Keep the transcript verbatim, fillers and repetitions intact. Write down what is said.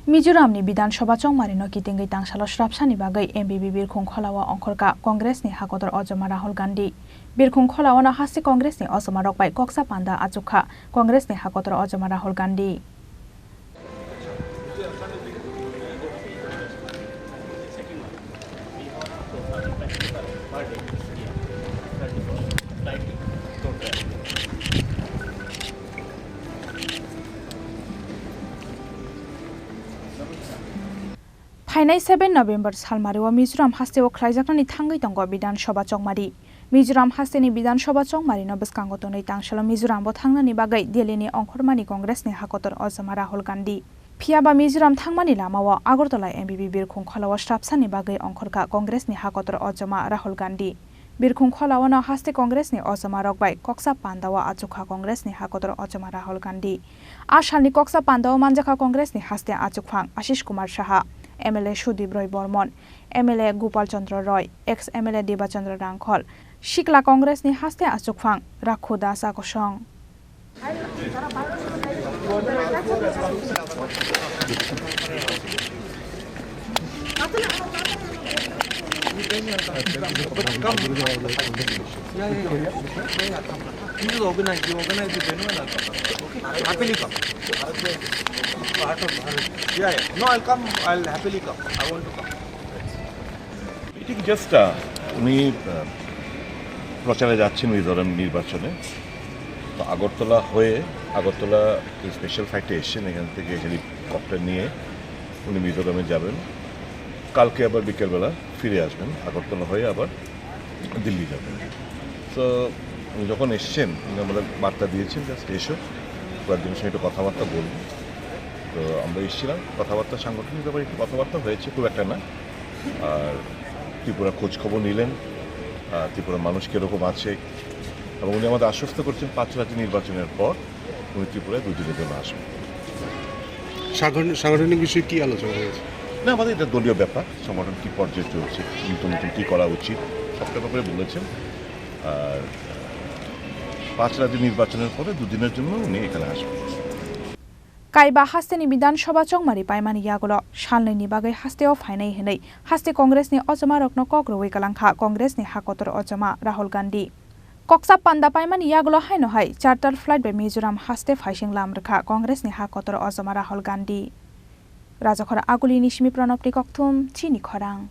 Mizoramni Bidhan Sabha chongmarino kitingwi tangsalo srapsani bagwi M B B Birkhung Kholao ongkhorkha Congressni hakotor ojoma Rahul Gandhi. Birkhung Kholaono haste Congressni ojomarok bai koksa panda achukha Congressni hakotor ojoma Rahul Gandhi. Phainai seven November salmario Mizoram hasteo khlaijaknani thangwi tongo Bidhan Sabha chongmari. Mizoram hasteni Bidhan Sabha chongmarino bwskango tonwi tangsalo Mizorambo thangnani bagwi Delhini ongkhormani Congressni hakotor ojoma Rahul Gandhi. Phiyaba Mizoram thangmani lamao Agartala M B B Birkhung Kholao srapsani bagwi ongkhorkha Congressni hakotor ojoma Rahul Gandhi. Birkhung Kholaono haste Congressni ojomarok bai koksa pandao achukha Congressni hakotor ojoma Rahul Gandhi. A salni koksa pandao manjakha Congressni haste achukphang Ashish Kumar Saha, M L A Sudip Roy Bormon, M L A Gopal Chandra Roy, ex M L A Deba Chandra Rangkhol, sikla Congressni haste achukphang Rakhu Das Akosong. This is organized. You organize the venue and I'll come. Okay? Happily come. Part of Bharat. Yeah, yeah. No, I'll come. I'll happily come. I want to come. ঠিক জাস্ট উনি আহ, প্রচারে যাচ্ছেন মিজোরাম নির্বাচনে। তো আগরতলা হয়ে, আগরতলা স্পেশাল ফ্লাইটে এসছেন, এখান থেকে হেলিকপ্টার নিয়ে উনি মিজোরামে যাবেন। কালকে আবার বিকেলবেলা ফিরে আসবেন, আগরতলা হয়ে আবার দিল্লি যাবেন। তো উনি যখন এসছেন, উনি আমাদের বার্তা দিয়েছেন, জাস্ট এসো, কয়েকজনের সঙ্গে একটু কথাবার্তা বলবো। তো আমরা এসেছিলাম, কথাবার্তা, সাংগঠনিক ব্যাপারে একটু কথাবার্তা হয়েছে, খুব একটা না। আর ত্রিপুরা খোঁজ খবর নিলেন, আহ, ত্রিপুরার মানুষ কীরকম আছে, এবং উনি আমাদের আশ্বস্ত করছেন পাঁচ রাজ্য নির্বাচনের পর উনি ত্রিপুরায় দুই দিনের জন্য আসবেন। সাংগঠন-, সাংগঠনিক বিষয়ে কী আলোচনা হয়েছে? না, আমাদের এটা দলীয় ব্যাপার, সংগঠন কী পর্যায়ে চলছে, নতুন নতুন কী করা উচিত, সবটা ব্যাপারে বলেছেন। আর পাঁচ রাজ্য নির্বাচনের পরে দুদিনের জন্য উনি এখানে আসবেন। Kaiba hasteni Bidhan Sabha chongmari paimani yagulo salnwini bagwi hasteo phainai hwnwi haste Congressni ojomarokno kok rwui kwlangkha Congressni hakotor ojoma Rahul Gandhi. Koksa panda paimani yagulo haino hai charter flight bai Mizoram haste phaising lam rwkha Congressni hakotor ojoma Rahul Gandhi. Rajakhor Agulini simi Pranobni kokthum, chini khorang.